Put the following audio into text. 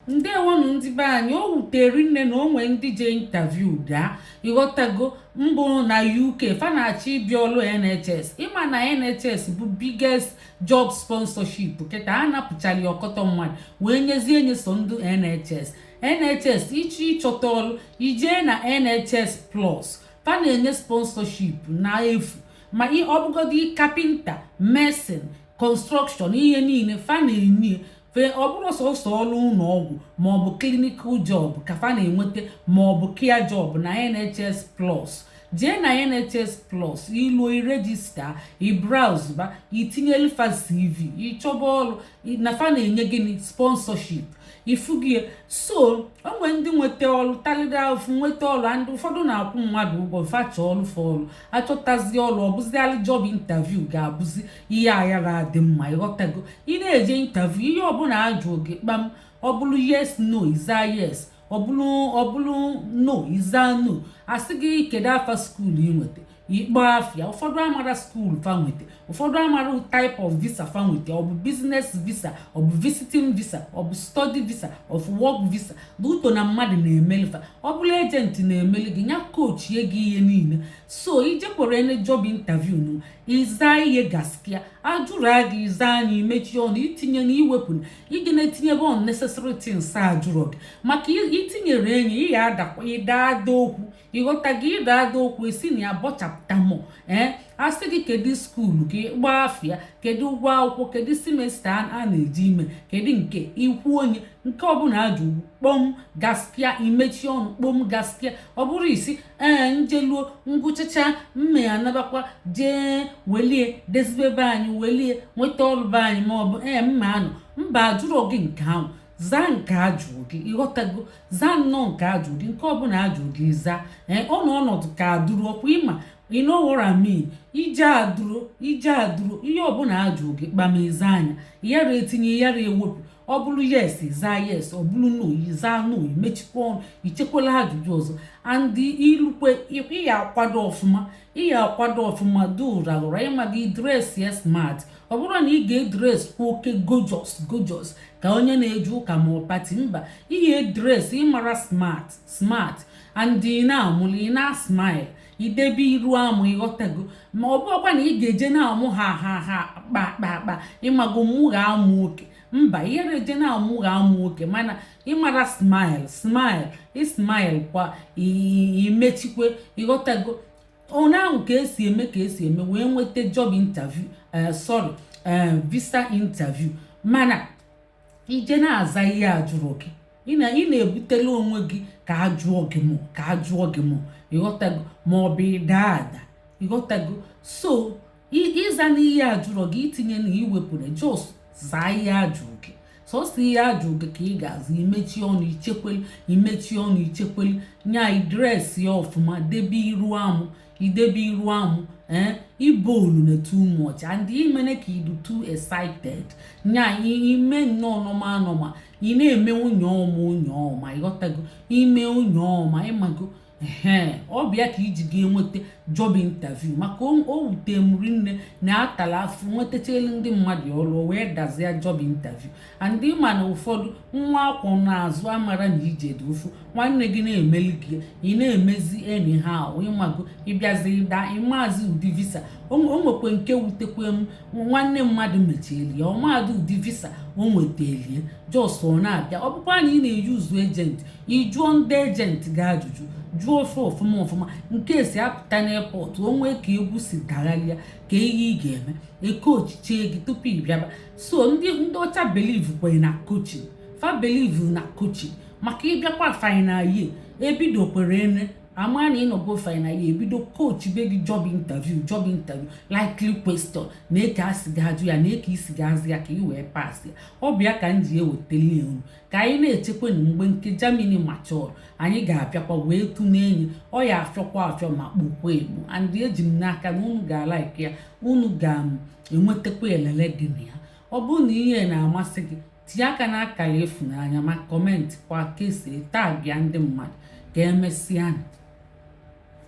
Ndewonụ ndị be anyị. O wutere nne na onwe ndị je interview daa, ịghọtago? Mbụ na UK, fa na-achọ ịbịa ọlụ NHS. Ịma na NHS bụ biggest job sponsorship kịta. A napụchara ya ọkọtọ mmadụ wee nyezie nye so ndị NHS. NHS, ịchọ ịchọta ọlụ, ijee na NHS Plus. Fa na-enye sponsorship na efu, ma ọ bụgodị carpenter, mason, construction, ihe niile fa na-enye fe. Ọ bụrụ sọsọ ọrụ ụlọ ọgwụ maọbụ clinical job ka fa na-enweta, maọbụ care job na NHS Plus. Jee na NHS Plus, iluo, iregister, ibrowse ba, itinyelu fa CV, ịchọba ọrụ na fa na-enye gịnị? Sponsorship ifugie. So onwe ndị nweta ọrụ talịrị afụ nweta ọrụ, and ụfọdụ na-akwụ mmadụ ụgwọ fa chọọ ọrụ fa ọrụ. Achọtazi ọrụ, ọ bụzialụ job interview ga-abụzi ihe aghara adị mma, ịghọtago? Ị na-eje interview, ihe ọbụla ajụ gị, kpam. Ọ bụrụ yes, no, ịza yes. Ọ bụrụ no, ịza no. Asị gị kedu afa school ị nweta, ikpe afịa. Ụfọdụ amara school fa nweta, ụfọdụ amara type of visa fa nweta. Ọ bụ business visa, ọ bụ visiting visa, ọ bụ study visa, ọ bụ work visa. Uto na mmadụ na-emeli fa. Ọ bụrụ agent na-emeli gị, ya coachie gị ihe niile. So ijekwere ene job interview nụ, ịza ihe gaskia ajụrụ gị, ịza anya, imechi ọnụ, itinye na iwepụ ị na-etinyebe unnecessary things ajụrụ gị, maka itinyere enyi ị ya adakwa ịda ada okwu, ịghọta gị? Ịda ada okwu esi na ya bọchapụta mọ. Ee, asị gị kedu school gị, gbaa afịa, kedu ụgwọ akwụkwọ, kedu semester a na-eji ime, kedu nke ikwu onye nke ọbụla ajụ, kpọm gaskia, imechi ọnụ, kpọm gaskia. Ọ bụrụ isi ee njeluo ngwụchacha mme anabakwa, jee welie dezibe be anyị, welie nweta ọrụ be anyị, ma ọ bụ ee mma anọ mba ajụrọ gị nke ahụ, zaa nke ajụ gị, ịghọtago? Zaa nnọọ nke ajụ gị, nke ọbụla ajụ gị, zaa. Ee, ọ nọ ọnọdụ ka adụrụ ọkwa ịma, you know what I mean? Ije adụrụ, ije adụrụ, ihe ọbụla ajụ gị, kpamiza anya, yara etinye, yara ewepụ. Ọ bụrụ yes, zaa yes. Ọ bụrụ no, zaa no. Imechikwa ọnụ, ichekwala ajụjụ ọzọ. And ilukwe, ịya akwado ọfụma, ịya akwado ọfụma, dị ụra ụra, ịma gị dress ya smart. Ọ bụrụ na ị ga-edress kwa oke gorgeous gorgeous ka onye na-eje ụka ma ọ party, mba. Ihe dress ịmara smart smart, and ị na-amụli, ị na-smile, idebe iru amụ, ịghọtago? Ma ọ bụrụkwa na ị ga-eje na-amụ ha ha ha kpa kpa kpa, ịmago, mụ ga-amụ oke, mba. Ihere eje na-amụ ga-amụ oke, mana ịmara smile smile, ismile kwa, imechikwe, ịghọtago? Onye ahụ ka esi eme, ka esi eme wee nweta job interview, sorry, visa interview. Mana ije na-aza ihe a jụrụ gị, ị na-ebutela onwe gị ka a jụọ gị mụ, ka a jụọ gị mụ, ịghọtago? Ma ọ bụ ịda ada, ịghọtago? So ịza na ihe ajụrọ gị, itinye na iwepụ na just zaa ihe ajụrụ gị, sọsọ ihe ajụrụ gị ka ị ga-aza. Imechi ọnụ, ichekweli, imechi ọnụ, ichekweli nya, idress ya ọfụma, debe iru amụ, idebe iru amụ. Ee, ibolu na too much and imene ka idu too excited nya, ime nnọọ nọma nọma, ị na-eme nwunye ọma, nwunye ọma, ịghọtago? Ime nwunye ọma, ịmago? Ee, ọ bịa ka iji ga-enweta job interview, maka o wute m rinne na atala afụ nwetachelu ndị mmadụ ọrụ wee dazie job interview. And ịma na ụfọdụ nwa akwọ n'azụ amara na ije dị ụfụ nwanne gị na-emeli gị, ị na-emezi anyhow, ịmago? Ịbịazi ịda ịmazi ụdị visa o nwekwe. Nke wutekwe m, nwanne mmadụ mechieli ya, ọmadụ ụdị visa o nwetalie, just ọ na-abịa. Ọ bụkwa na ị na-eyuzu agent, ị jụọ ndị agent gị ajụjụ, jụọ ofe ọfụma ọfụma nke esi apụta n'airport, o nwee ka egwu si dagharịa, ka ihe ị ga-eme ekochichie gị tupu ị bịaba. So ndị ọcha believe kwenye na coaching, fa believe na coaching, maka ịbịakwa final year ebidokwere ene ama na ịnọgo final year, ebido coach be gị job interview, job interview likely question na eke asị gị ajụ ya na eke isi gị azụ ya ka ị wee pass ya. Ọ bụ ya ka m ji ewetali unu ka anyị na-echekwa na mgbe nke Germany machọrọ, anyị ga-abịakwa wee tụnye enyi. Ọ ya afịọkwa afịọ ma kpokwa egbu, and eji m n'aka na unu ga-alike ya, unu ga-enwetakwa elele dị na ya. Ọ bụrụ na ihe na-amasị gị, tinye aka n'akara ịfụnanya ma comment kwa, kesaa, tag ya ndị mmadụ. Ka emesịa.